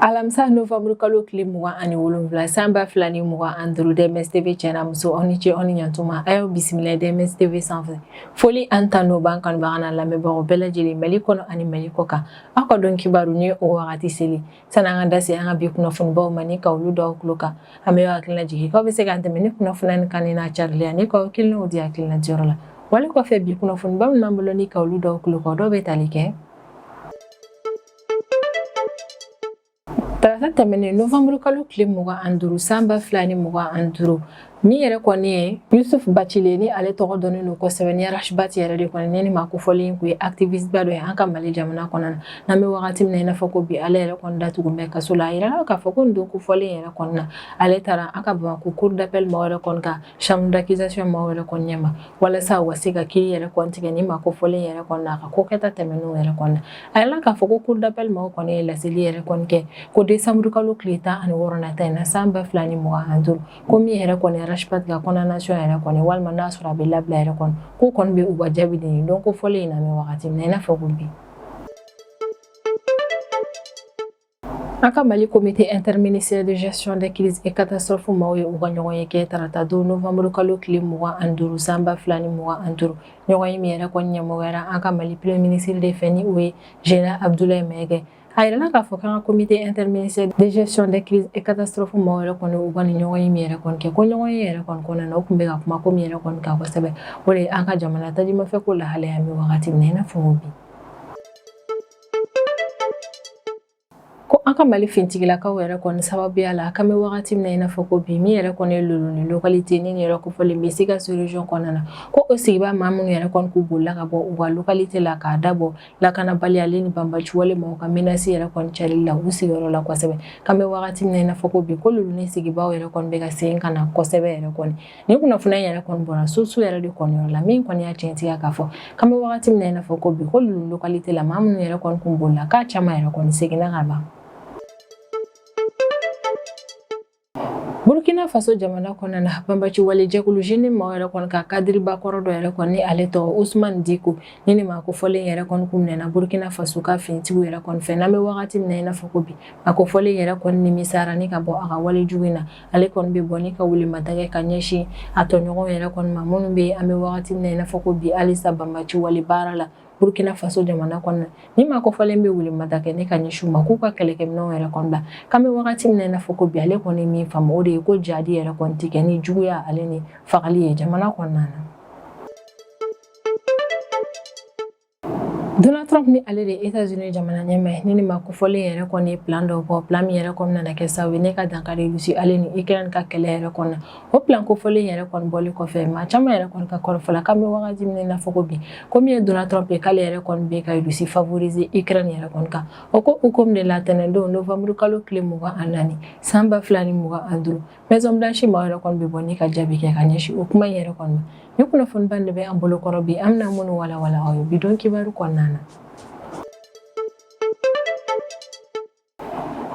Alamisa novembre kalo tile 27 san 2025, DMS TV cɛ n'a muso, aw ni ce, aw ni ɲantuma. A y'aw bisimila DMS TV sanfɛ. Foli ani tanu b'an kanubaga n'a lamɛnbagaw bɛɛ lajɛlen, Mali kɔnɔ ani Mali kɔ kan. Aw ka don kibaru ni o wagati seli, sani an ka da se an ka bi kunnafonibaw ma ni ka olu da aw tulo kan, an bɛ hakilina jigin k'aw bɛ se k'an dɛmɛ ni kunnafoniya kanu n'a carili ani k'aw hakilinaw di hakilina diyɔrɔ la. Wale kɔfɛ, bi kunnafoniba min b'an bolo ni ka olu da aw tulo kan, o dɔw bɛ tali kɛ: tarata tɛmɛnen novembre kalo tile 25 san 2025, min yɛrɛ kɔni ye Yusuf Bacile, ni ale tɔgɔ dɔnnen don kosɛbɛ ni Ras Bath yɛrɛ de kɔni, ni maa kofɔlen kun ye activiste ba dɔ ye an ka Mali jamana kɔnɔ na. N'an bɛ wagati min na i n'a fɔ ko bi, ale yɛrɛ kɔni datugu bɛ kaso la. A yirala k'a fɔ ko nin don kofɔlen yɛrɛ kɔni na, ale taara an ka Bamakɔ cour d'appel maaw yɛrɛ kɔni ka chambre d'accusation maaw yɛrɛ kɔni ɲɛma, walasa u ka se ka kiiri yɛrɛ kɔni tigɛ ni maa kofɔlen yɛrɛ kɔni na, a ka ko kɛta tɛmɛnenw yɛrɛ kɔni na. A yirala k'a fɔ ko cour d'appel maaw kɔni ye laseli yɛrɛ kɔni kɛ ko décembre kalo tile 16 nata in na san 2025, ko min yɛrɛ kɔni Ras Bath ka condamnation yɛrɛ kɔni, walima n'a sɔrɔ a bɛ labila yɛrɛ kɔni, ko kɔni bɛ u ka jaabi de nin don kofɔlen in na, bɛ wagati min na i n'a fɔ ko bi. An ka Mali comité interministériel de gestion des crises et catastrophes maaw ye u ka ɲɔgɔnye kɛ tarata don novembre kalo tile 25 san 2025. Ɲɔgɔnye min yɛrɛ kɔni ɲɛmɔgɔyara an ka Mali premier ministre de fɛ, ni o ye général Abdoulaye Maïga. A yirala k'a fɔ k'an ka comité interministériel de gestion des crises et catastrophes maaw yɛrɛ kɔni, u ka nin ɲɔgɔnye min yɛrɛ kɔni kɛ, ko ɲɔgɔnye yɛrɛ kɔni kɔnɔna na, u tun bɛ ka kuma ko min yɛrɛ kɔni kan kosɛbɛ, o de ye an ka jamana tajimafɛn ko lahalaya bɛ wagati min na i n'a fɔ bi. Ko an ka Mali fintigilakaw yɛrɛ kɔni sababuya la, k'an bɛ wagati min na i n'a fɔ ko bi, min yɛrɛ kɔni ye Loloni localité ni yɛrɛ kofɔlen bɛ Sikaso région kɔnɔna na, ko o sigibaa maa minnu yɛrɛ kɔni k'u bolila ka bɔ u ka localité la k'a dabɔ lakanabaliya ale ni banbaci wale maaw ka menace yɛrɛ kɔni carili la u sigiyɔrɔ la kosɛbɛ. K'an bɛ wagati min na i n'a fɔ ko bi, ko Loloni sigibaaw yɛrɛ kɔni bɛ ka segin ka na kosɛbɛ yɛrɛ kɔni. Nin kunnafoniya yɛrɛ kɔni bɔra source yɛrɛ de kɔni yɔrɔ la, min kɔni y'a tiɲɛtigiya k'a fɔ k'an bɛ wagati min na i n'a fɔ ko bi, ko Loloni localité la, maa minnu yɛrɛ kɔni kun bolila, k'a caman yɛrɛ kɔni seginna ka ban. Burkina Faso jamana kɔnɔna na, banbaci wale jɛkulu JNIM maaw yɛrɛ kɔni ka kadiriba kɔrɔ dɔ yɛrɛ kɔni, ale tɔgɔ Usman Diko, ni maa kofɔlen yɛrɛ kɔni kun minɛna Burkina Faso ka finitigiw yɛrɛ kɔni fɛ. N'an bɛ wagati min na i n'a fɔ ko bi, a kofɔlen yɛrɛ kɔni nimisara ni ka bɔ a ka wale jugu in na. Ale kɔni bɛ bɔ ni ka welemada kɛ ka ɲɛsin a tɔɲɔgɔnw yɛrɛ kɔni ma, minnu bɛ, an bɛ wagati min na i n'a fɔ ko bi, halisa banbaci wale baara la Burkina Faso jamana kɔnɔ. Ni maa kofɔlen bɛ welemada kɛ ne ka ɲɛsin u ma k'u ka kɛlɛkɛminɛnw yɛrɛ kɔni bila. K'an bɛ wagati min na i n'a fɔ ko bi, ale kɔni min faamu, o de ye ko jadi yɛrɛ kɔni tɛ kɛ ni juguya ale ni fagali ye jamana kɔnɔna na. Donald Trump, ni ale de États-Unis jamana ɲɛmaa, ni maa kofɔlen yɛrɛ kɔni ye plan dɔ bɔ, plan min yɛrɛ kɔni nana kɛ sababu ye ne ka dankari Russie ale ni Ukraine ka kɛlɛ yɛrɛ kɔnɔ. O plan kofɔlen yɛrɛ kɔni bɔli kɔfɛ, maa caman yɛrɛ kɔni ka kɔrɔfɔ la, k'an bɛ wagati min na fɔ ko bi, ko min ye Donald Trump ye, k'ale yɛrɛ kɔni bɛ ka Russie favoriser Ukraine yɛrɛ kɔni kan. O ko hukumu de la, tɛnɛndon novembre kalo tile 24 san 2025, Maison Blanche maa yɛrɛ kɔni bɛ bɔ ni ka jaabi kɛ ka ɲɛsin o kuma in yɛrɛ kɔni ma. Ni kunnafoniba de bɛ an bolo kɔrɔ bi, an bɛna minnu walawala aw ye bi don kibaru kɔnɔna na.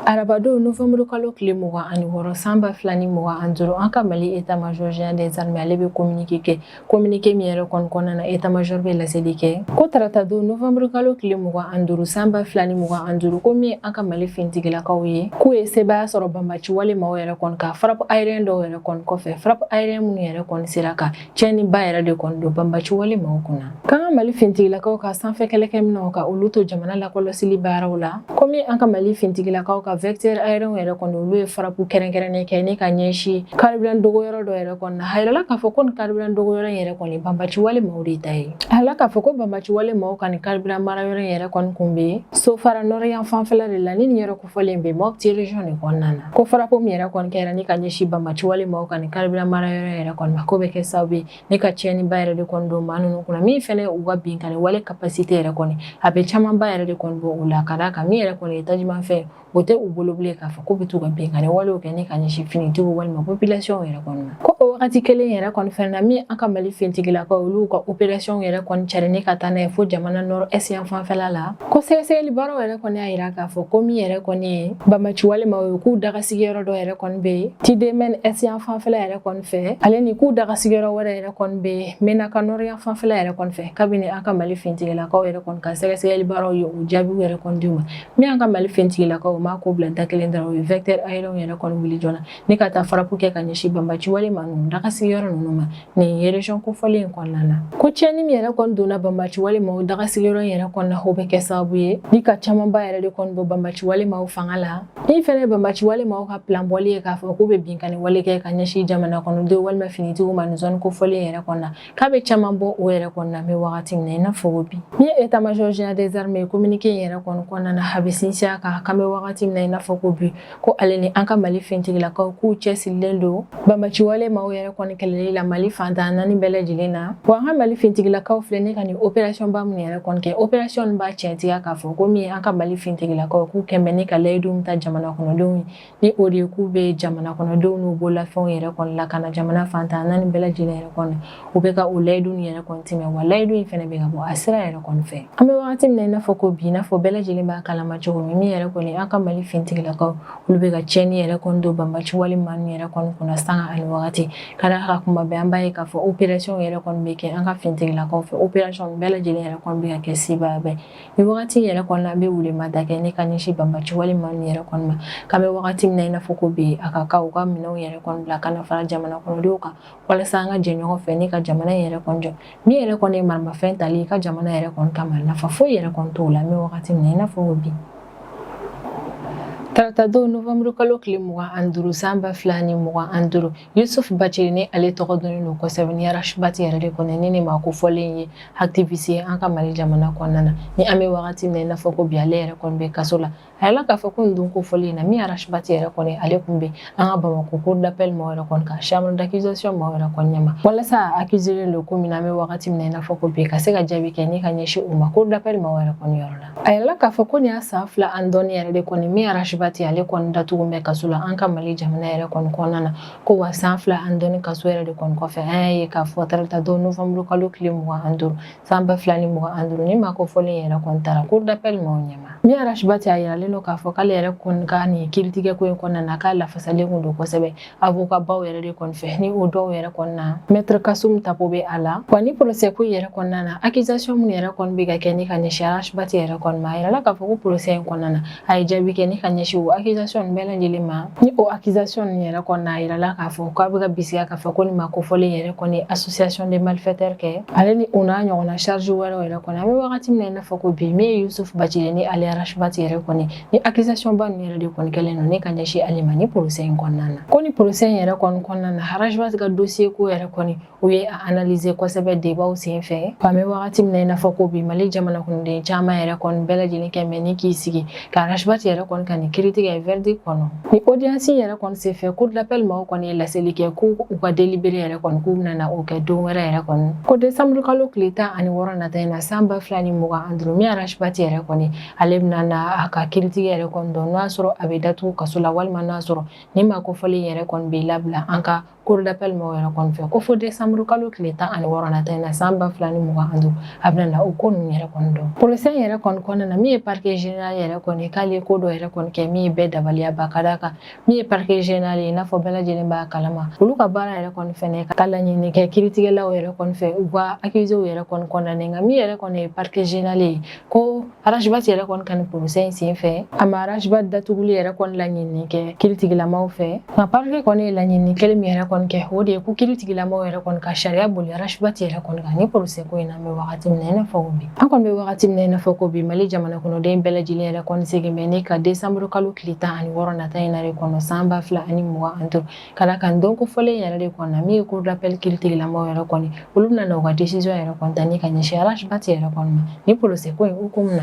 Arabadon novembre kalo tile 26 san 2025, an ka Mali état major général des armées, ale bɛ communiqué kɛ. Communiqué min yɛrɛ kɔni kɔnɔna na, état major bɛ laseli kɛ ko tarata don novembre kalo tile 25 san 2025, ko min an ka Mali fintigilakaw ye, k'u ye sebaaya sɔrɔ banbaci wale maaw yɛrɛ kɔni ka frappe aérien dɔw yɛrɛ kɔni kɔfɛ, frappe aérien minnu yɛrɛ kɔni sera ka tiɲɛniba yɛrɛ de kɔni don banbaci wale maaw kunna. K'an ka Mali fintigilakaw ka sanfɛ kɛlɛkɛminɛnw ka olu to jamana lakɔlɔsili baaraw la, komi an ka Mali fintigilakaw ka vecteur aérien yɛrɛ kɔni, olu ye frappe kɛrɛnkɛrɛnnen kɛ ni ka ɲɛsin carburant dogoyɔrɔ dɔ yɛrɛ kɔni na. A yirala k'a fɔ ko nin carburant dogoyɔrɔ in yɛrɛ kɔni, banbaci wale maaw de ta ye. A yirala k'a fɔ ko banbaci wale maaw ka nin carburant marayɔrɔ in yɛrɛ kɔni kun bɛ Sofara nord yan fanfɛla de la, ni nin yɔrɔ kofɔlen bɛ Mopti région de kɔnɔna na. Ko frappe min yɛrɛ kɔni kɛra ni ka ɲɛsin banbaci wale maaw ka nin carburant marayɔrɔ yɛrɛ kɔni ma, k'o bɛ kɛ sababu ye ne ka tiɲɛniba yɛrɛ de kɔni don maa ninnu kunna, min fɛnɛ u ka binkanni wale capacité yɛrɛ kɔni, a bɛ camanba yɛrɛ de kɔni bɔ u la, ka d'a kan min yɛrɛ kɔni ye tajimafɛn, o tɛ u bolo bilen k'a fɔ k'u bɛ t'u ka binkanni walew kɛ ni ka ɲɛsin finitigiw walima population yɛrɛ kɔni ma. Ko o wagati kelen yɛrɛ kɔni fɛnɛ na, min an ka Mali finitigilakaw, olu ka opération yɛrɛ kɔni cari ni ka taa n'a ye fo jamana nord est yan fanfɛla la, ko sɛgɛsɛgɛli baaraw yɛrɛ kɔni y'a yira k'a fɔ ko min yɛrɛ kɔni ye banbaci wale maaw ye, k'u daga sigiyɔrɔ dɔ yɛrɛ kɔni bɛ yen Tidemɛn est yan fanfɛla yɛrɛ kɔni fɛ, ale ni k'u daga sigiyɔrɔ wɛrɛ yɛrɛ kɔni bɛ yen Menaka nord yan fanfɛla yɛrɛ kɔni fɛ. Kabini an ka Mali finitigilakaw yɛrɛ kɔni ka sɛgɛsɛgɛli baaraw ye o jaabiw yɛrɛ kɔni d'u ma, min an ka Mali finitigilakaw ma ko bila da kelen dɔrɔn, u ye vecteur aérien yɛrɛ kɔni wuli joona ni ka taa frappe kɛ ka ɲɛsin banbaci wale maa ninnu dagasigiyɔrɔ ninnu ma nin région kofɔlen in kɔnɔna na. Ko tiɲɛni min yɛrɛ kɔni donna banbaci wale maaw dagasigiyɔrɔ in yɛrɛ kɔnɔna, o bɛ kɛ sababu ye ni ka camanba yɛrɛ de kɔni bɔ banbaci wale maaw fanga la. Ni fɛnɛ banbaci wale maaw ka plan bɔli ye k'a fɔ k'u bɛ binkanni wale kɛ ka ɲɛsin jamana kɔnɔdenw walima finitigiw ma nin zone kofɔlen yɛrɛ kɔnɔna, k'a bɛ caman bɔ o yɛrɛ kɔnɔna bɛ wagati min na i n'a fɔ bi. Min ye état major général des armées, communiqué in yɛrɛ kɔni kɔnɔna na, a bɛ sinsin a kan k'an bɛ wagati min na i n'a fɔ ko bi, ko ale ni an ka Mali finitigilakaw k'u cɛsirilen don banbaci wale maaw yɛrɛ kɔni kɛlɛli la Mali fan 14 bɛɛ lajɛlen na. Wa an ka Mali finitigilakaw filɛ ni ka nin opération ba min yɛrɛ kɔni kɛ, opération b'a tiɲɛtigiya k'a fɔ ko min ye an ka Mali finitigilakaw k'u kɛnbɛ ni ka layidu min ta jamana kɔnɔdenw ye, ni o de ye k'u bɛ jamana kɔnɔdenw n'u bololafɛnw yɛrɛ kɔni lakana jamana fan 14 bɛɛ lajɛlen yɛrɛ kɔni, u bɛ ka o layidu nin yɛrɛ kɔni timɛ, wa layidu in fɛnɛ bɛ ka bɔ a sira yɛrɛ kɔni fɛ. An bɛ wagati min na i n'a fɔ ko bi, i n'a fɔ bɛɛ lajɛlen b'a kalama cogo min, min yɛrɛ kɔni an ka Mali finitigilakaw, olu bɛ ka tiɲɛni yɛrɛ kɔni don banbaci wale maa ninnu yɛrɛ kɔni kunna sanga ani wagati, ka d'a kan kuma bɛɛ an b'a ye k'a fɔ opération yɛrɛ kɔni bɛ kɛ an ka finitigilakaw fɛ. Opération bɛɛ lajɛlen yɛrɛ kɔni bɛ ka kɛ sebaaya bɛɛ. Nin wagati yɛrɛ kɔni, an bɛ welemada kɛ ne ka ɲɛsin banbaci wale maa ninnu yɛrɛ kɔni ma, k'an bɛ wagati min na i n'a fɔ ko bi, a ka kan u ka minɛnw yɛrɛ kɔni bila ka na fara jamana kɔnɔdenw kan, walasa an ka jɛ ɲɔgɔn fɛ ne ka jamana in yɛrɛ kɔni jɔ. Min yɛrɛ kɔni ye maramafɛn tali i ka jamana yɛrɛ kɔni kama, nafa foyi yɛrɛ kɔni t'o la an bɛ wagati min na i n'a fɔ ko bi. Tarata don, novembre kalo tile 25, san 2025, Yusuf Bacili, ni ale tɔgɔ dɔnnen don kosɛbɛ ni Ras Bath yɛrɛ de kɔni, ni nin maa kofɔlen ye activiste ye an ka Mali jamana kɔnɔna na, ni an bɛ wagati min na i n'a fɔ ko bi, ale yɛrɛ kɔni bɛ kaso la. A yɛlɛ k'a fɔ ko nin don kofɔlen in na, min Ras Bath yɛrɛ kɔni, ale tun bɛ an ka Bamakɔ cour d'appel maaw yɛrɛ kɔni kan, chambre d'accusation maaw yɛrɛ kɔni ɲɛma, walasa a accusé don ko min na, an bɛ wagati min na i n'a fɔ ko bi, ka se ka jaabi kɛ ni ka ɲɛsin u ma cour d'appel maaw yɛrɛ kɔni yɔrɔ la. A yɛlɛla k'a fɔ ko nin y'a san 2 ani dɔɔni yɛrɛ de kɔni min Ras Bath ale kɔni datugu bɛ kaso la an ka Mali jamana yɛrɛ kɔni kɔnɔna na. Ko wa san 2 ani dɔɔni kaso yɛrɛ de kɔni kɔfɛ, an y'a ye k'a fɔ tarata don, novembre kalo tile 25, san 2025, ni maa kofɔlen yɛrɛ kɔni taara cour d'appel maaw ɲɛma. Min Ras Bath, a yiralen don k'a fɔ k'ale yɛrɛ kɔni ka nin kiiritigɛ ko in kɔnɔna na, k'a lafasalen kun don kosɛbɛ avocat baw yɛrɛ de kɔni fɛ, ni o dɔw yɛrɛ kɔni na, maître Kassoum Tapo bɛ a la. Wa ni procès ko yɛrɛ kɔnɔna na, accusation minnu yɛrɛ kɔni bɛ ka kɛ ni ka ɲɛsin Ras Bath yɛrɛ kɔni ma, a yirala k'a fɔ ko procès in kɔnɔna na, a ye jaabi kɛ ni ka ɲɛsin o accusation bɛɛ lajɛlen ma. Ni o accusation ninnu yɛrɛ kɔni na, a yirala k'a fɔ k'a bɛ ka bisigiya k'a fɔ ko nin maa kofɔlen yɛrɛ kɔni association de malfaiteurs kɛ, ale ni o n'a ɲɔgɔnna charge wɛrɛw yɛrɛ kɔni. An bɛ wagati min na i n'a fɔ ko bi, min ye Yusuf Bacili ni ale Ras Bath yɛrɛ kɔni, ni accusation ba ninnu yɛrɛ de kɔni kɛlen don ne ka ɲɛsin ale ma ni procès in kɔnɔna na. Ko ni procès in yɛrɛ kɔni kɔnɔna na, Ras Bath ka dossier ko yɛrɛ kɔni, u ye a analyser kosɛbɛ débatw sen fɛ. An bɛ wagati min na i n'a fɔ ko bi, Mali jamana kɔnɔden caman yɛrɛ kɔni bɛɛ lajɛlen kɛ mɛ ni k'i sigi ka Ras Bath yɛrɛ kɔni ka nin kiiritigɛ verdict kɔnɔ. Ni audience yɛrɛ kɔni senfɛ, cour d'appel maaw kɔni ye laseli kɛ k'u u ka délibéré yɛrɛ kɔni, k'u bɛna na o kɛ don wɛrɛ yɛrɛ kɔni, ko décembre kalo tile 16 nata in na, san 2025, min Ras Bath yɛrɛ kɔni, ale bɛna na a ka kiiritigɛ yɛrɛ kɔni dɔn, n'o y'a sɔrɔ a bɛ datugu kaso la, walima n'o y'a sɔrɔ ni maa kofɔlen yɛrɛ kɔni bɛ labila an ka cour d'appel maaw yɛrɛ kɔni fɛ. Ko fo décembre kalo tile 16 nata in na, san 2025, a bɛna na o ko ninnu yɛrɛ kɔni dɔn. Procès in yɛrɛ kɔni kɔnɔna na, min ye parquet général yɛrɛ kɔni, k'ale ye ko dɔ yɛrɛ kɔni kɛ min ye bɛɛ dabaliya ba, ka d'a kan min ye parquet général ye, i n'a fɔ bɛɛ lajɛlen b'a kalama, olu ka baara yɛrɛ kɔni fɛnɛ ka laɲini kɛ kiiritigɛlaw yɛrɛ kɔni fɛ u ka accusés yɛrɛ kɔni condamné. Nka min yɛrɛ kɔni ye parquet général ye, ko Ras Bath yɛrɛ kɔni ka nin procès in sen fɛ, a ma Ras Bath datuguli yɛrɛ kɔni laɲini kɛ kiiritigilamaw fɛ. Nka parquet kɔni ye laɲini kelen min yɛrɛ kɔni kɛ, o de ye ko kiiritigilamaw yɛrɛ kɔni ka sariya boli Ras Bath yɛrɛ kɔni kan ni procès ko in na. An bɛ wagati min na i n'a fɔ ko bi, an kɔni bɛ wagati min na i n'a fɔ ko bi, Mali jamana kɔnɔden bɛɛ lajɛlen yɛrɛ kɔni segin bɛ ne ka décembre kalo tile 16 nata in na de kɔnɔ, san 2025, ka da kan don kofɔlen yɛrɛ de kɔnɔ na, min ye cour d'appel kiiritigilamaw yɛrɛ kɔni, olu bɛna na u ka décision yɛrɛ kɔni ta ni ka ɲɛsin Ras Bath yɛrɛ kɔni ma ni procès ko in hukumu na.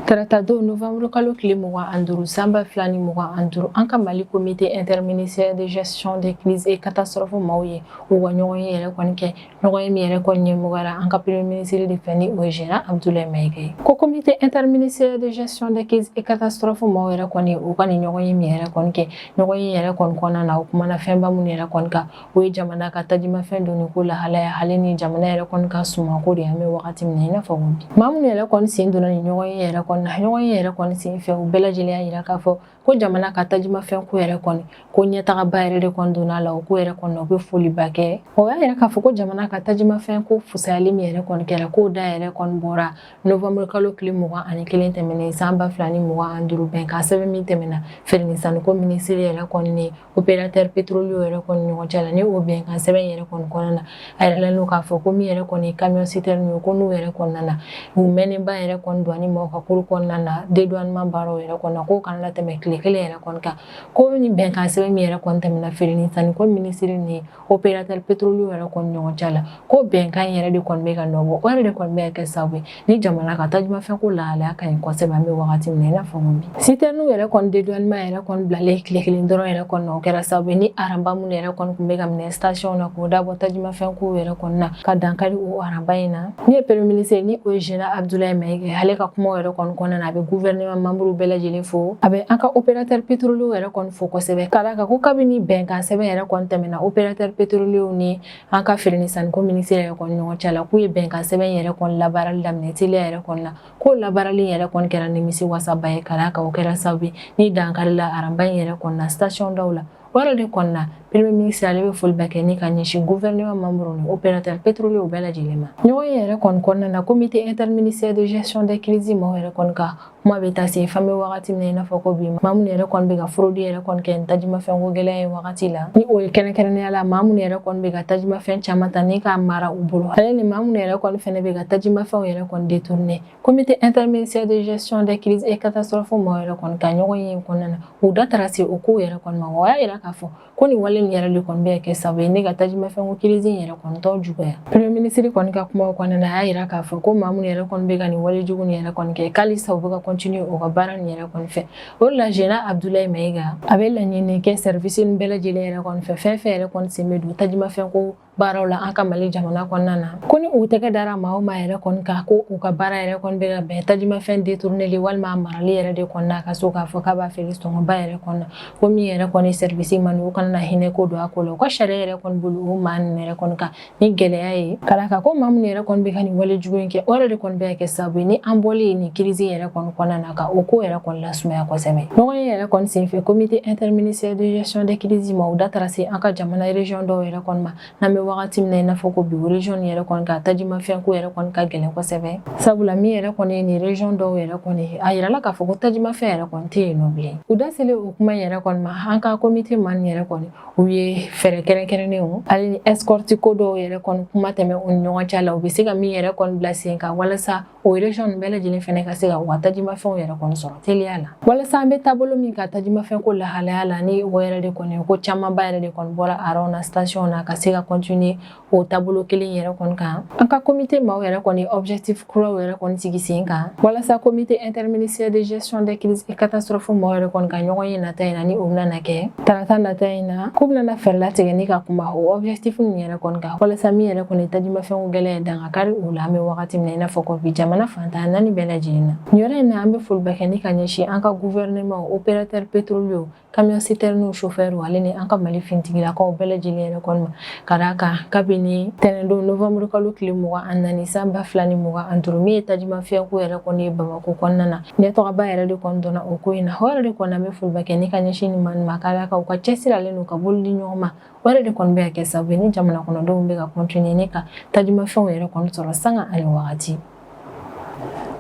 Tarata don, novembre kalo tile 25, san 2025, an ka Mali comité interministériel de gestion des crises et catastrophes maaw ye u ka ɲɔgɔn ye yɛrɛ kɔni kɛ, ɲɔgɔn ye min yɛrɛ kɔni ɲɛmɔgɔyara an ka premier ministre de fɛ, ni o ye général Abdoulaye Maïga ye. Ko comité interministériel de gestion des crises et catastrophes maaw yɛrɛ kɔni, u ka nin ɲɔgɔn ye min yɛrɛ kɔni kɛ, ɲɔgɔn ye yɛrɛ kɔni kɔnɔna na, u kumana fɛnba minnu yɛrɛ kɔni kan, o ye jamana ka tajimafɛn donni ko lahalaya, ale ni jamana yɛrɛ kɔni ka sumanko de. An bɛ wagati min na i n'a fɔ bi, maa minnu yɛrɛ kɔni sen donna nin ɲɔgɔn ye yɛrɛ kɔni kɔni na. Ɲɔgɔn ye yɛrɛ kɔni sen fɛ, u bɛɛ lajɛlen y'a yira k'a fɔ ko jamana ka tajimafɛn ko yɛrɛ kɔni, ko ɲɛtagaba yɛrɛ de kɔni donna la o ko yɛrɛ kɔni na. U bɛ foliba kɛ. O y'a yira k'a fɔ ko jamana ka tajimafɛn ko fusayali min yɛrɛ kɔni kɛra, k'o da yɛrɛ kɔni bɔra novembre kalo tile 21 tɛmɛnen san 2025, bɛnkan sɛbɛn min tɛmɛna feere ni sanniko minisiri yɛrɛ kɔni ni opérateur pétrolier yɛrɛ kɔni ɲɔgɔn cɛ la. Ni o bɛnkan sɛbɛn yɛrɛ kɔni kɔnɔna na, a yiralen don k'a fɔ ko min yɛrɛ kɔni ye camion citerne ye, ko n'u yɛrɛ kɔnɔna na, u mɛnnenba yɛrɛ kɔni douane maaw ka cour kɔnɔna na, dédouanement baaraw yɛrɛ kɔnɔna, k'o kana na tɛmɛ tile kelen yɛrɛ kɔni kan. Ko ni bɛnkan sɛbɛn min yɛrɛ kɔni tɛmɛna feere ni sanniko minisiri ni opérateur pétrolier yɛrɛ kɔni ɲɔgɔn cɛ la, ko bɛnkan yɛrɛ de kɔni bɛ ka nɔ bɔ. O yɛrɛ de kɔni bɛ ka kɛ sababu ye ni jamana ka tajumafɛn ko lahalaya ka ɲi kosɛbɛ an bɛ wagati min na i n'a fɔ ko bi. Citerne yɛrɛ kɔni dédouanement yɛrɛ kɔni bilalen tile kelen dɔrɔn yɛrɛ kɔni na, o kɛra sababu ye ni aranba minnu yɛrɛ kɔni tun bɛ ka minɛ station na k'o dabɔ tajumafɛn ko yɛrɛ kɔni na, ka dankari o aranba in na. Min ye premier ministre ni o ye général Abdoulaye Maïga, ale ka kumaw yɛrɛ kɔni kɔnɔna na, a bɛ gouvernement membre bɛɛ lajɛlen fo, a bɛ an ka opérateur pétrolier yɛrɛ kɔni fo kosɛbɛ, ka d'a kan ko kabini bɛnkan sɛbɛn yɛrɛ kɔni tɛmɛna opérateur pétrolier ni an ka feere ni sanniko ministre yɛrɛ kɔni ɲɔgɔn cɛ la, k'u ye bɛnkan sɛbɛn yɛrɛ kɔni labaarali daminɛ teliya yɛrɛ kɔni na, k'o labaarali yɛrɛ kɔni kɛra nimisi wasaba ye, ka d'a kan o kɛra sababu ye ni dankari la aranba in yɛrɛ kɔni na station dɔw la. O yɛrɛ de kɔni na, premier ministre ale bɛ foliba kɛ ni ka ɲɛsin gouvernement membre ni opérateur pétrolier bɛɛ lajɛlen ma. Ɲɔgɔn ye yɛrɛ kɔni kɔnɔna na, comité interministériel de gestion des crises maaw yɛrɛ kɔni ka kuma bɛ taa se fan bɛ wagati min na i n'a fɔ ko bi, maa minnu yɛrɛ kɔni bɛ ka fraude yɛrɛ kɔni kɛ tajumafɛn ko gɛlɛya ye wagati la, ni o ye kɛrɛnkɛrɛnnenya la maa minnu yɛrɛ kɔni bɛ ka tajumafɛn caman ta ni k'a mara u bolo, ale ni maa minnu yɛrɛ kɔni fɛnɛ bɛ ka tajumafɛnw yɛrɛ kɔni détourner. Comité interministériel de gestion des crises et catastrophes maaw yɛrɛ kɔni ka ɲɔgɔn ye kɔnɔna na, u da taara se o kow yɛrɛ kɔni ma. O y'a yira k'a fɔ ko nin wale nin yɛrɛ de kɔni bɛ kɛ sababu ye ne ka tajumafɛn ko crise in yɛrɛ kɔni tɔ juguya. Premier ministre kɔni ka kumaw kɔnɔna na, a y'a yira k'a fɔ ko maa minnu yɛrɛ kɔni bɛ ka nin wale jugu nin yɛrɛ kɔni kɛ, k'alisa u bɛ ka continuer u ka baara nin yɛrɛ kɔni fɛ. O de la, général Abdoulaye Maïga a bɛ laɲini kɛ service nin bɛɛ lajɛlen yɛrɛ kɔni fɛ, fɛn fɛn yɛrɛ kɔni sen bɛ don tajumafɛn ko baaraw la an ka Mali jamana kɔnɔna na, ko ni u tɛgɛ dara maa o maa yɛrɛ kɔni kan ko u ka baara yɛrɛ kɔni bɛ ka bɛn tajumafɛn détourneli walima marali yɛrɛ de kɔnɔna, ka so k'a fɔ k'a b'a feere sɔngɔba yɛrɛ kɔnɔna, ko min yɛrɛ kɔni service man u kana na hinɛ ko don a ko la, u ka sariya yɛrɛ kɔni bolo o maa ninnu yɛrɛ kɔni kan ni gɛlɛya ye, ka d'a kan ko maa minnu yɛrɛ kɔni bɛ ka nin wale jugu in kɛ, o yɛrɛ de kɔni bɛ ka kɛ sababu ye ni an bɔlen nin crise yɛrɛ kɔni kɔnɔna na, ka o ko yɛrɛ kɔni lasumaya kosɛbɛ. Ɲɔgɔn ye yɛrɛ kɔni senfɛ, comité interministériel de gestion des crises ma, u da taara se an ka jamana région dɔw yɛrɛ kɔni ma. N'an bɛ wagati min na i n'a fɔ ko bi, région yɛrɛ kɔni ka tajumafɛn ko yɛrɛ kɔni ka gɛlɛn kosɛbɛ, sabula min yɛrɛ kɔni ye nin région dɔw yɛrɛ kɔni, a yirala k'a fɔ ko tajumafɛn yɛrɛ kɔni tɛ yen nɔ bilen. U da selen o kuma yɛrɛ kɔni ma, an ka comité maa nin yɛrɛ kɔni, u ye fɛɛrɛ kɛrɛnkɛrɛnnenw ale ni escorte ko dɔw yɛrɛ kɔni kuma tɛmɛ u ni ɲɔgɔn cɛ la, u bɛ se ka min yɛrɛ kɔni bila sen kan walasa o région ninnu bɛɛ lajɛlen fɛnɛ ka se ka u ka tajumafɛnw yɛrɛ kɔni sɔrɔ teliya la, walasa an bɛ taabolo min ka tajumafɛn ko lahalaya la, ni o yɛrɛ de kɔni ko camanba yɛrɛ de kɔni bɔra rang na station na, ka se ka continuer o taabolo kelen yɛrɛ kɔni kan. An ka comité maaw yɛrɛ kɔni objectif kuraw yɛrɛ kɔni sigi sen kan walasa comité interministériel de gestion des crises et catastrophes maaw yɛrɛ kɔni ka ɲɔgɔn ye nata in na, ni o bɛna kɛ tarata nata in na, k'u bɛna fɛɛrɛ latigɛ ni ka kuma o objectif ninnu yɛrɛ kɔni kan, walasa min yɛrɛ kɔni tajumafɛnw gɛlɛya dankari o la an bɛ wagati min na i n'a fɔ ko bi jamana fantan naani bɛɛ lajɛlen na. Nin yɔrɔ in na, an bɛ foliba kɛ ni ka ɲɛsin an ka gouvernement, opérateur pétrolier, camion citerne chauffeur, ale ni an ka Mali finitigilakaw bɛɛ lajɛlen yɛrɛ kɔni ma, ka d'a kan kabini tɛnɛndon novembre kalo tile 24 san 2025, min ye tajumafɛn ko yɛrɛ kɔni ye Bamakɔ kɔnɔna na, ɲɛtɔgɔba yɛrɛ de kɔni donna o ko in na. O yɛrɛ de kɔni, an bɛ foliba kɛ ni ka ɲɛsin nin maa ma, ka d'a kan u ka cɛsiri ale n'u ka bolo di ɲɔgɔn ma, o yɛrɛ de kɔni bɛ ka kɛ sababu ye ni jamana kɔnɔdenw bɛ ka continuer ni ka tajumafɛnw yɛrɛ kɔni sɔrɔ sanga ani wagati.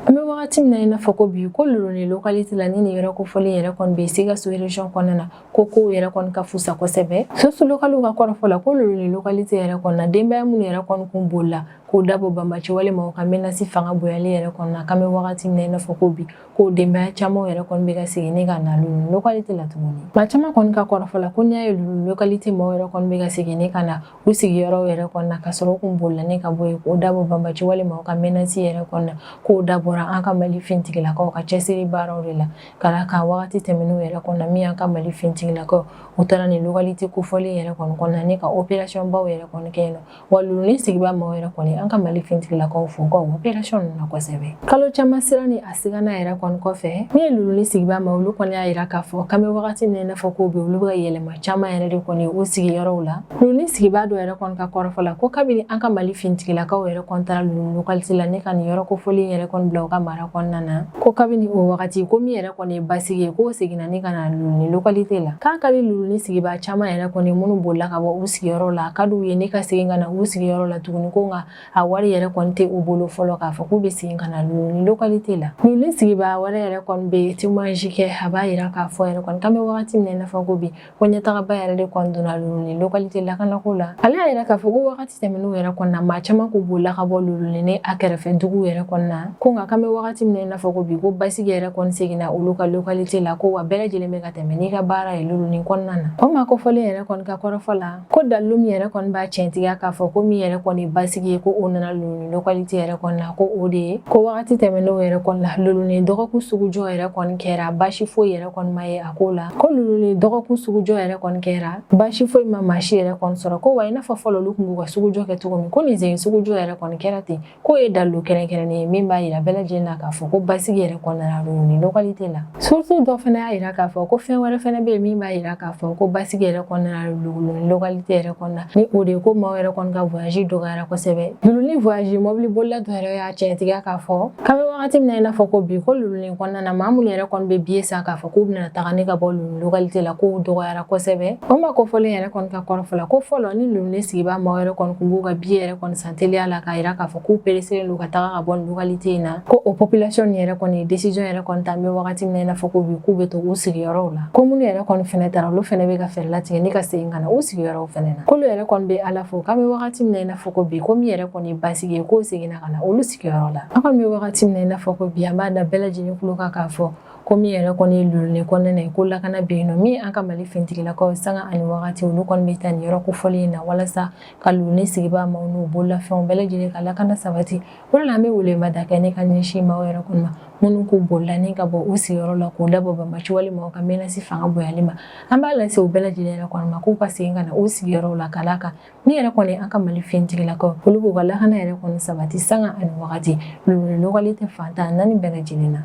An bɛ wagati min na i n'a fɔ ko bi, ko Loloni localité la, ni nin yɔrɔ kofɔlen yɛrɛ kɔni bɛ Sikaso région kɔnɔna na, ko kow yɛrɛ kɔni ka fusa kosɛbɛ. Source locale ka kɔrɔfɔ la, ko Loloni localité yɛrɛ kɔni na, denbaya minnu yɛrɛ kɔni kun bolila k'o dabɔ banbaci walima u ka menace fanga bonyali yɛrɛ kɔni na, k'an bɛ wagati min na i n'a fɔ ko bi, ko denbaya caman yɛrɛ kɔni bɛ ka segin ni ka na Loloni localité la tuguni. Maa caman kɔni ka kɔrɔfɔ la, ko n'i y'a ye Loloni localité maaw yɛrɛ kɔni bɛ ka segin ni ka na u sigiyɔrɔw yɛrɛ kɔni na, ka sɔrɔ u kun bolila ni ka bɔ yen k'o dabɔ banbaci walima u ka menace yɛrɛ kɔni na, k'o dabɔra an ka Mali finitigilakaw ka cɛsiri baaraw de la, ka d'a kan wagati tɛmɛnenw yɛrɛ kɔnɔ na, min y'an ka Mali finitigilakaw, u taara nin localité kofɔlen yɛrɛ kɔni kɔnɔna ni ka opération baw yɛrɛ kɔni kɛ yen nɔ. Wa Loloni sigibaa maaw yɛrɛ kɔni, an ka Mali finitigilakaw fo u ka opération ninnu na kosɛbɛ. Kalo caman sira ni a sigana yɛrɛ kɔni kɔfɛ, min ye Loloni sigibaa ma, olu kɔni y'a yira k'a fɔ k'an bɛ wagati min na i n'a fɔ ko bi, olu bɛ ka yɛlɛma caman yɛrɛ de kɔni u sigiyɔrɔw la. Loloni sigibaa dɔ yɛrɛ kɔni ka kɔrɔfɔ la, ko kabini an ka Mali finitigilakaw yɛrɛ kɔni taara Loloni localité la ni ka nin yɔrɔ kofɔlen yɛrɛ kɔni bila bila u ka mara kɔnɔna na. Ko kabini o wagati, ko min yɛrɛ kɔni ye basigi ye, k'o seginna ni ka na Luluni localité la. K'a ka di Luluni sigibaa caman yɛrɛ kɔni minnu bolila ka bɔ u sigiyɔrɔ la, ka d'u ye ni ka segin ka na u sigiyɔrɔ la tuguni, ko nka a wari yɛrɛ kɔni tɛ u bolo fɔlɔ k'a fɔ k'u bɛ segin ka na Luluni localité la. Luluni sigibaa wɛrɛ yɛrɛ kɔni bɛ témoignage kɛ, a b'a yira k'a fɔ yɛrɛ kɔni k'an bɛ wagati min na i n'a fɔ ko bi, ko ɲɛtagaba yɛrɛ de kɔni donna Luluni localité lakanako la. Ale y'a yira k'a fɔ ko wagati tɛmɛnenw yɛrɛ kɔni na, maa caman kun bolila ka bɔ Luluni ni a kɛrɛfɛ duguw yɛrɛ kɔni na, ko nka k'an bɛ wagati min na i n'a fɔ ko bi, ko basigi yɛrɛ kɔni seginna olu ka localité la, ko wa bɛɛ lajɛlen bɛ ka tɛmɛ n'i ka baara ye Luluni kɔnɔna na. O maa kofɔlen yɛrɛ kɔni ka kɔrɔfɔ la, ko dalilu min yɛrɛ kɔni b'a tiɲɛtigiya k'a fɔ ko min yɛrɛ kɔni basigi ye, ko o nana Luluni localité yɛrɛ kɔni na, ko o de ye ko wagati tɛmɛnenw yɛrɛ kɔni la, Luluni dɔgɔkun sugujɔ yɛrɛ kɔni kɛra, baasi foyi yɛrɛ kɔni ma ye a ko la. Ko Luluni dɔgɔkun sugujɔ yɛrɛ kɔni kɛra, baasi foyi ma maa si yɛrɛ kɔni sɔrɔ. Ko wa i n'a fɔ fɔlɔ olu tun b'u ka sugujɔ kɛ cogo min, ko nin sen sugujɔ yɛrɛ kɔni kɛra ten, k'o ye dalilu kɛrɛnkɛrɛnnen ye min b'a yira bɛɛ lajɛlen na k'a fɔ ko basigi yɛrɛ kɔni nana Luluni localité la. Source dɔ fana y'a yira k'a fɔ ko fɛn wɛrɛ fana bɛ yen min b'a yira k'a fɔ ko basigi yɛrɛ kɔni nana Luluni localité yɛrɛ kɔni na, ni o de ye ko maaw yɛrɛ kɔni ka voyage dɔgɔyara kosɛbɛ. Luluni voyage mobili bolila dɔ yɛrɛ y'a tiɲɛtigiya k'a fɔ k'an bɛ wagati min na i n'a fɔ ko bi, ko Luluni kɔnɔna na, maa minnu yɛrɛ kɔni bɛ billet san k'a fɔ k'u bɛna taga ni ka bɔ Luluni localité la, k'o dɔgɔyara kosɛbɛ. O maa kofɔlen yɛrɛ kɔni ka kɔrɔfɔ la, ko fɔlɔ ni Luluni sigibaa maaw yɛrɛ kɔni tun b'u ka billet yɛrɛ kɔni san teliya la k'a yira k'a fɔ k'u pereselen don ka taga ka bɔ nin localité in na, ko o population nin yɛrɛ kɔni ye décision yɛrɛ kɔni ta an bɛ wagati min na i n'a fɔ ko bi, k'u bɛ to u sigiyɔrɔw la, ko minnu yɛrɛ kɔni fɛnɛ taara, olu fɛnɛ bɛ ka fɛɛrɛ latigɛ ni ka segin ka na u sigiyɔrɔw fɛnɛ na. K'olu yɛrɛ kɔni bɛ Ala fo k'an bɛ wagati min na i n'a fɔ ko bi, ko min yɛrɛ kɔni ye basigi ye, k'o seginna ka na olu sigiyɔrɔ la. An kɔni bɛ wagati min na i n'a fɔ ko bi, an b'a da bɛɛ lajɛlen tulo kan k'a fɔ ko min yɛrɛ kɔni ye Luluni kɔnɔna ye, ko lakana bɛ yen nɔ. Min an ka Mali finitigilakaw, sanga ani wagati, olu kɔni bɛ taa nin yɔrɔ kofɔlen in na walasa ka Luluni sigibaa maaw n'u bololafɛnw bɛɛ lajɛlen ka lakana sabati. O de la an bɛ welemada kɛ ne ka ɲɛsin maaw yɛrɛ kɔni ma minnu k'u bolila ni ka bɔ u sigiyɔrɔ la k'u dabɔ banbaci wale maaw ka menace fanga bonyali ma. An b'a lase u bɛɛ lajɛlen yɛrɛ kɔni ma k'u ka segin ka na u sigiyɔrɔw la, ka d'a kan min yɛrɛ kɔni an ka Mali finitigilakaw, olu b'u ka lakana yɛrɛ kɔni sabati sanga ani wagati Luluni localité fan 14 bɛɛ lajɛlen na.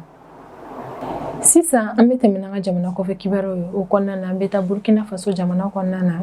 Sisan an bɛ tɛmɛ n'an ka jamana kɔfɛ kibaruyaw ye. O kɔnɔna na, an bɛ taa Burkina Faso jamana kɔnɔna na.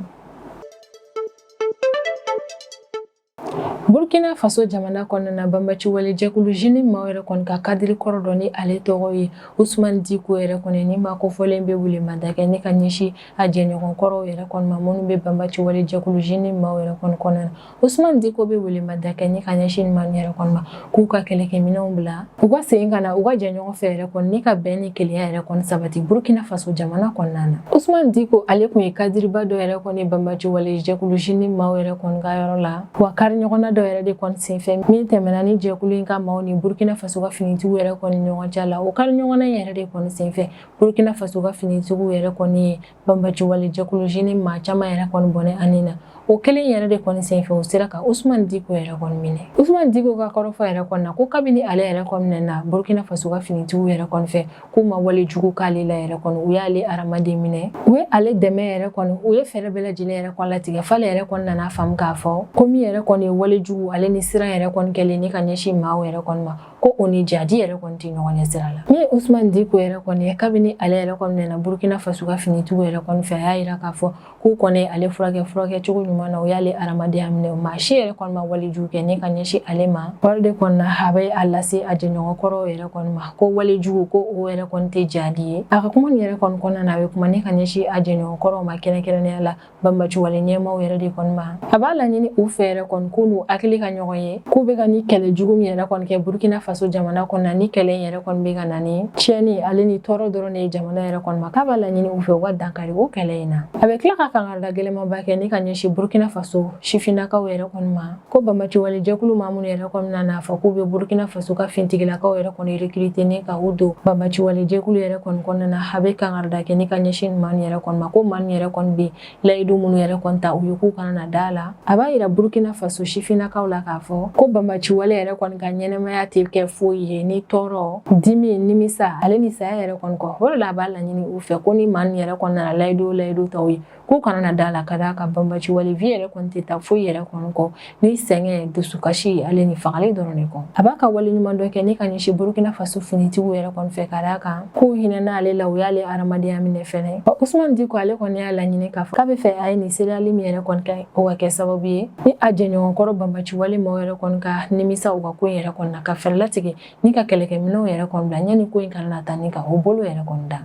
Burkina Faso jamana kɔnɔna na, banbaci wale jɛkulu JNIM maaw yɛrɛ kɔni ka kadiri kɔrɔ dɔ ni ale tɔgɔ ye Usumani Diko yɛrɛ kɔni, ni maa kofɔlen bɛ welemada kɛ ni ka ɲɛsin a jɛɲɔgɔn kɔrɔw yɛrɛ kɔni ma minnu bɛ banbaci wale jɛkulu JNIM maaw yɛrɛ kɔni kɔnɔna na. Usumani Diko bɛ welemada kɛ ni ka ɲɛsin maa yɛrɛ kɔni ma k'u ka kɛlɛkɛminɛnw bila, u ka segin ka na u ka jɛ ɲɔgɔn fɛ yɛrɛ kɔni ni ka bɛn ni kelenya yɛrɛ kɔni sabati Burkina Faso jamana kɔnɔna na. Usumani Diko, ale tun ye kadiriba dɔ yɛrɛ kɔni banbaci wale jɛkulu JNIM maaw yɛrɛ kɔni ka yɔrɔ la. Wa kari ɲɔgɔnna dɔ yɛrɛ de kɔni senfɛ min tɛmɛna ni jɛkulu in ka maaw ni Burkina Faso ka finitigiw yɛrɛ kɔni ɲɔgɔn cɛ la, o kari ɲɔgɔnna in yɛrɛ de kɔni senfɛ, Burkina Faso ka finitigiw yɛrɛ kɔni ye banbaci wale jɛkulu JNIM maa caman yɛrɛ kɔni bɔnɛ a ni na. O kelen yɛrɛ de kɔni senfɛ, u sera ka Usumani Diko yɛrɛ kɔni minɛ. Usumani Diko ka kɔrɔfɔ yɛrɛ kɔni na, ko kabini ale yɛrɛ kɔni minɛna Burkina Faso ka finitigiw yɛrɛ kɔni fɛ, k'u ma wale jugu k'ale la yɛrɛ kɔni, u y'ale hadamaden minɛ, u ye ale dɛmɛ yɛrɛ kɔni, u ye fɛɛrɛ bɛɛ lajɛlen yɛrɛ kɔni latigɛ f'ale yɛrɛ kɔni nana faamu k'a fɔ ko min yɛrɛ kɔni ye wale jugu ale ni siran yɛrɛ kɔni kɛlen ni ka ɲɛsin maaw yɛrɛ kɔni ma, ko o ni jadi yɛrɛ kɔni tɛ ɲɔgɔn ɲɛ sira la. Min ye Usumani Diko yɛrɛ kɔni ye, kabini ale yɛrɛ kɔni minɛna Burkina Faso ka finitigiw yɛrɛ kɔni fɛ, a y'a yira k'a fɔ k'u kɔni ale furakɛ cogo ɲuman na, u y'ale hadamadenya minɛ, maa si yɛrɛ kɔni ma wale jugu kɛ ni ka ɲɛsin ale ma. Wari de kɔni na, a bɛ a lase a jɛɲɔgɔn kɔrɔw yɛrɛ kɔni ma ko wale jugu, ko o yɛrɛ kɔni tɛ jadi ye. A ka kuma nin yɛrɛ kɔni kɔnɔna na, a bɛ kuma ni ka ɲɛsin a jɛɲɔgɔn kɔrɔw ma, kɛrɛnkɛrɛnnenya la banbaci wale ɲɛmaaw yɛrɛ de kɔni ma. A b'a laɲini u fɛ yɛrɛ kɔni k'u n'u hakili ka ɲɔgɔn ye, k'u bɛ ka ni kɛlɛ jugu min yɛrɛ kɔni kɛ Burkina Faso jamana kɔnɔ na, ni kɛlɛ in yɛrɛ kɔni bɛ ka na ni tiɲɛni ale ni tɔɔrɔ dɔrɔn de ye jamana yɛrɛ kɔni ma, k'a b'a laɲini u fɛ u ka dankari o kɛlɛ in na. A bɛ tila ka kangarida gɛlɛnmanba kɛ ni ka ɲɛsin Burkina Faso sifinnakaw yɛrɛ kɔni ma, ko banbaci wale jɛkulu maa minnu yɛrɛ kɔni nana fɔ k'u bɛ Burkina Faso ka fintigilakaw yɛrɛ kɔni recruter ni ka u don banbaci wale jɛkulu yɛrɛ kɔni kɔnɔna na. A bɛ kangarida kɛ ni ka ɲɛsin maa yɛrɛ kɔni ma, ko maa yɛrɛ kɔni bɛ layidu minnu yɛrɛ kɔni ta u ye, k'u kana na da la. A b'a yira Burkina Faso sifinnakaw la k'a fɔ ko banbaci wale yɛrɛ kɔni ka ɲɛnamaya tɛ kɛ foyi ye ni tɔɔrɔ, dimi, nimisa ale ni saya yɛrɛ kɔni kɔ. O de la a b'a laɲini u fɛ ko ni maa yɛrɛ kɔni nana layidu o layidu ta u ye, k'u kana na da la, ka d'a kan banbaci wale Mali vie yɛrɛ kɔni tɛ taa foyi yɛrɛ kɔni kɔ ni sɛgɛn, dusukasi ale ni fagali dɔrɔn de kɔ. A b'a ka waleɲumandɔn kɛ ni ka ɲɛsin Burkina Faso finitigiw yɛrɛ kɔni fɛ, ka d'a kan k'u hinɛna ale la, u y'ale hadamadenya minɛ fɛnɛ. Usumani Diko, ale kɔni y'a laɲini k'a fɔ k'a bɛ fɛ a ye nin seereyali min yɛrɛ kɔni kɛ, o ka kɛ sababu ye ni a jɛɲɔgɔnkɔrɔ banbaci wale maaw yɛrɛ kɔni ka nimisa u ka ko in yɛrɛ kɔni na, ka fɛɛrɛ latigɛ ni ka kɛlɛkɛminɛnw yɛrɛ kɔni bila ɲani ko in kana na taa ni ka o bolo yɛrɛ kɔni da.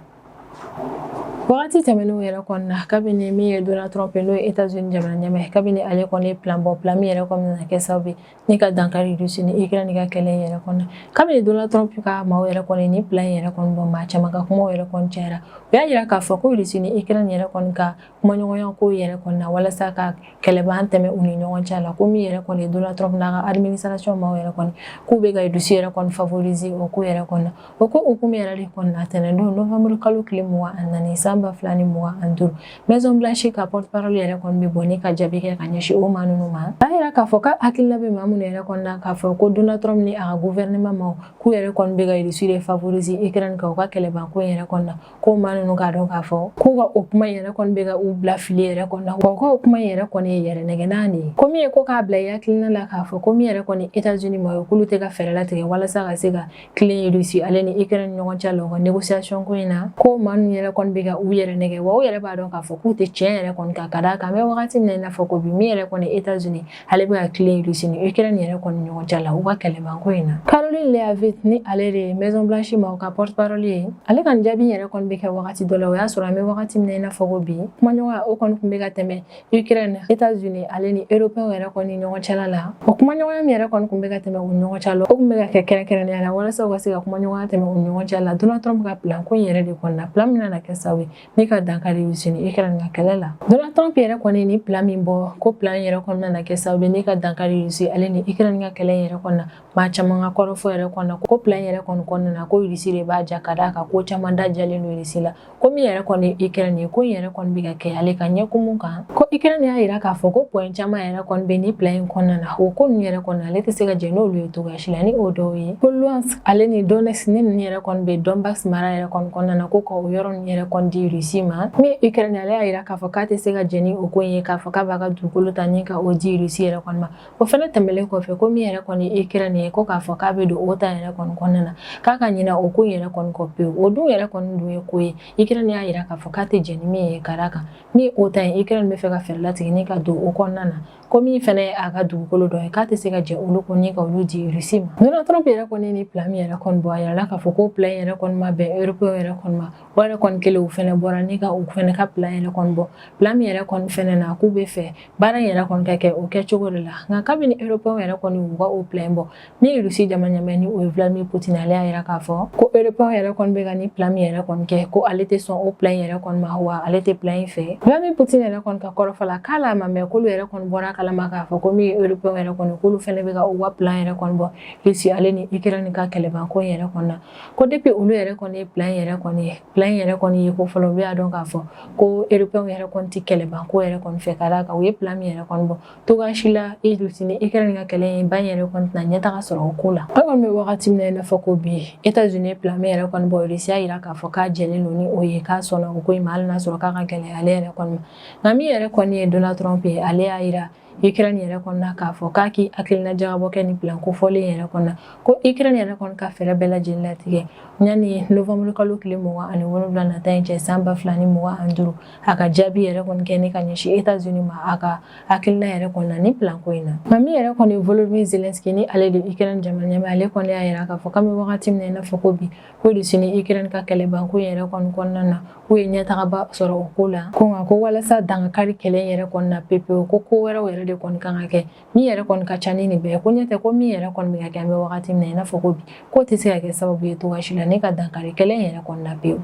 Wagati tɛmɛnenw yɛrɛ kɔni na, kabini min ye Donald Trump, n'o ye États-Unis jamana ɲɛmaa, kabini ale kɔni ye plan bɔ, plan min yɛrɛ kɔni nana kɛ sababu ye ni ka dankari Russie ni Ukraine ka kɛlɛ yɛrɛ kɔni, kabini Donald Trump ka maaw yɛrɛ kɔni ni plan yɛrɛ kɔni bɔ, maa caman ka kumaw yɛrɛ kɔni cayara. U y'a jira k'a fɔ ko Russie ni Ukraine yɛrɛ kɔni ka kumaɲɔgɔnya ko yɛrɛ kɔni na walasa ka kɛlɛban tɛmɛ u ni ɲɔgɔn cɛ la, ko min yɛrɛ kɔni Donald Trump n'a ka administration maaw yɛrɛ kɔni, k'u bɛ ka Russie yɛrɛ kɔni favoriser o ko yɛrɛ kɔni na. O ko hukumu yɛrɛ de kɔni na, tɛnɛndon novembre kalo tile 24 san 2025, Maison Blanche ka porte parole yɛrɛ kɔni bɛ bɔ ni ka jaabi kɛ ka ɲɛsin o maa ninnu ma. A yira k'a fɔ k'a hakilina bɛ maa minnu yɛrɛ kɔni na k'a fɔ ko Donald Trump ni a ka gouvernement maaw, k'u yɛrɛ kɔni bɛ ka Russie de favoriser Ukraine kan u ka kɛlɛban ko yɛrɛ kɔni na, ko maa ninnu k'a dɔn k'a fɔ k'u ka o kuma in yɛrɛ kɔni bɛ ka u bila fili yɛrɛ kɔni na, wa k'o kuma in yɛrɛ kɔni ye yɛrɛ nɛgɛnna de ye. Ko min ye ko k'a bila i hakilina la k'a fɔ ko min yɛrɛ kɔni États-Unis ma ye, k'olu tɛ ka fɛɛrɛ latigɛ walasa ka se ka tilen Russie ale ni Ukraine ɲɔgɔn cɛ la u ka négociation ko in na, ko maa ninnu yɛrɛ kɔni bɛ ka u yɛrɛ nɛgɛ, wa u yɛrɛ b'a dɔn k'a fɔ k'u tɛ tiɲɛ yɛrɛ kɔni kan, ka d'a kan an bɛ wagati min na i n'a fɔ ko bi, min yɛrɛ kɔni États-Unis, ale bɛ ka tilen Russie ni Ukraine yɛrɛ kɔni ɲɔgɔn cɛ la u ka kɛlɛbanko in na. Karoline Leavitt, ni ale de ye Maison Blanche maaw ka porte parole ye, ale ka nin jaabi yɛrɛ kɔni bɛ kɛ wagati dɔ la, o y'a sɔrɔ an bɛ wagati min na i n'a fɔ ko bi, kumaɲɔgɔnya o kɔni tun bɛ ka tɛmɛ Ukraine, États-Unis ale ni Européens yɛrɛ kɔni ɲɔgɔn cɛla la. O kumaɲɔgɔnya min yɛrɛ kɔni tun bɛ ka tɛmɛ u ɲɔgɔn cɛ la, o tun bɛ ka kɛ kɛrɛnkɛrɛnnenya la walasa u ka se ka kumaɲɔgɔnya tɛmɛ u ɲɔgɔn cɛ la Donald Trump ka plan ko in yɛrɛ de kɔni na, plan min nana kɛ sababu ye ni ka dankari Russie ni Ukraine ka kɛlɛ la. Donald Trump yɛrɛ kɔni ni plan min bɔ, ko plan yɛrɛ kɔni nana kɛ sababu ye ni ka dankari Russie ale ni Ukraine ka kɛlɛ yɛrɛ kɔni na, maa caman ka kɔrɔfɔ yɛrɛ kɔni na ko plan yɛrɛ kɔni kɔnɔna na, ko Russie de b'a ja, ka d'a kan ko caman da jalen don Russie la, ko min yɛrɛ kɔni Ukraine ye, ko in yɛrɛ kɔni bɛ ka kɛ ale ka ɲɛkumu kan. Ko Ukraine y'a jira k'a fɔ ko point caman yɛrɛ kɔni bɛ ni plan in kɔnɔna na, o ko ninnu yɛrɛ kɔni ale tɛ se ka jɛn n'olu ye cogoya si la, ni o dɔw ye ko Luhansk ale ni Donetsk, ni ninnu yɛrɛ kɔni bɛ Donbass mara yɛrɛ kɔni kɔnɔna na, ko ka o yɔrɔ ninnu yɛrɛ kɔni di Russie ma. Min ye Ukraine, ale y'a jira k'a fɔ k'a tɛ se ka jɛn ni o ko in ye, k'a fɔ k'a b'a ka dugukolo ta ni ka o di Russie yɛrɛ kɔni ma. O fɛnɛ tɛmɛlen kɔfɛ, ko min yɛrɛ kɔni Ukraine ye, ko k'a fɔ k'a bɛ don OTAN yɛrɛ kɔni kɔnɔna na, k'a ka ɲinɛ o ko in yɛrɛ kɔni kɔ pewu. O dun yɛrɛ kɔni dun ye ko ye, Ukraine y'a jira k'a fɔ k'a tɛ jɛn ni min ye, ka d'a kan min ye OTAN ye, Ukraine bɛ fɛ ka fɛɛrɛ latigɛ ni ka don o kɔnɔna na, ko min fɛnɛ ye a ka dugukolo dɔ ye, k'a tɛ se ka jɛn olu kɔ ni ka olu di Russie ma. Donald Trump yɛrɛ kɔni ni plan min yɛrɛ kɔni bɔ, a yirala k'a fɔ ko plan yɛrɛ kɔni ma bɛn Européen yɛrɛ kɔni ma. O yɛrɛ kɔni kelen, u fɛnɛ bɔra ni ka u fɛnɛ ka plan yɛrɛ kɔni bɔ, plan min yɛrɛ kɔni fɛnɛ na k'u bɛ fɛ baara in yɛrɛ kɔni ka kɛ o kɛcogo de la. Nka kabini Européen yɛrɛ kɔni y'u ka o plan bɔ, min ye Russie jamana ɲɛmaa, ni o ye Vladimir Poutine, ale y'a jira k'a fɔ ko Européen yɛrɛ kɔni bɛ ka ni plan min yɛrɛ kɔni kɛ, ko ale tɛ sɔn o plan yɛrɛ kɔni ma, wa ale tɛ plan in fɛ. Vladimir Poutine yɛrɛ kɔni ka kɔrɔfɔ la, k'ale ma mɛn k'olu yɛrɛ kɔni bɔra a kalama k'a fɔ ko min ye Européen yɛrɛ kɔni, k'olu fɛnɛ bɛ ka u ka plan yɛrɛ kɔni bɔ Russie ale ni Ukraine ka kɛlɛbanko yɛrɛ kɔni na, ko depuis olu yɛrɛ kɔni ye plan yɛrɛ kɔni ye, plan yɛrɛ kɔni ye ko fɔlɔ, olu y'a dɔn k'a fɔ ko Européen yɛrɛ kɔni tɛ kɛlɛbanko yɛrɛ kɔni fɛ, ka d'a kan u ye plan min yɛrɛ kɔni bɔ, cogoya si la Russie ni Ukraine ka kɛlɛ in ban yɛrɛ kɔni tɛna ɲɛtaga sɔrɔ o ko la. An kɔni bɛ wagati min na i n'a fɔ ko bi, États-Unis ye plan min yɛrɛ kɔni bɔ, Russie y'a jira k'a fɔ k'a jɛlen don ni o ye, k'a sɔnna o ko in ma, hali n'a sɔrɔ k'a ka gɛlɛn ale yɛrɛ kɔni ma. Nka min yɛrɛ kɔni ye Donald Trump ye, ale y'a jira Ukraine yɛrɛ kɔnɔna k'a fɔ k'a k'i hakilina jagabɔ kɛ ni plan kofɔlen yɛrɛ kɔnɔna, ko Ukraine yɛrɛ kɔni ka fɛɛrɛ bɛɛ lajɛlen latigɛ yanni novembre kalo tile 27 nata in cɛ san 2025, a ka jaabi yɛrɛ kɔni kɛ ni ka ɲɛsin États-Unis ma a ka hakilina yɛrɛ kɔni na ni plan ko in na. Nka min yɛrɛ kɔni Volodymyr Zelensky, ni ale de Ukraine jamana ɲɛmaa, ale kɔni y'a jira k'a fɔ k'an bɛ wagati min na i n'a fɔ ko bi, ko Russie ni Ukraine ka kɛlɛbanko yɛrɛ kɔni kɔnɔna na, k'u ye ɲɛtagaba sɔrɔ o ko la, ko nka ko walasa dankari kɛlɛ yɛrɛ kɔni na pepewu, ko ko wɛrɛw yɛrɛ de kɔni kan ka kɛ min yɛrɛ kɔni ka ca ni nin bɛɛ ye, ko ɲɛ tɛ ko min yɛrɛ kɔni bɛ ka kɛ an bɛ wagati min na i n'a fɔ ko bi, k'o tɛ se ka kɛ sababu ye cogoya si la ne ka dankari kɛlɛ yɛrɛ kɔni na pewu.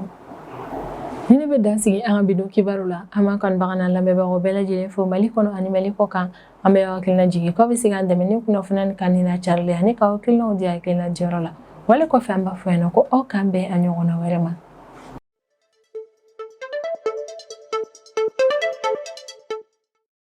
Ni ne bɛ dan sigi an ka bi don kibaru la. An b'an kanubaga n'an lamɛnbagaw bɛɛ lajɛlen fo Mali kɔnɔ ani Mali kɔ kan. An bɛ hakilina jigin k'aw bɛ se k'an dɛmɛ ni kunnafoniya kan ni n'a carili ani k'aw hakilinaw di hakilina diyɔrɔ la. Wale kɔfɛ, an b'a fɔ ɲɛna ko aw k'an bɛn a ɲɔgɔnna wɛrɛ ma.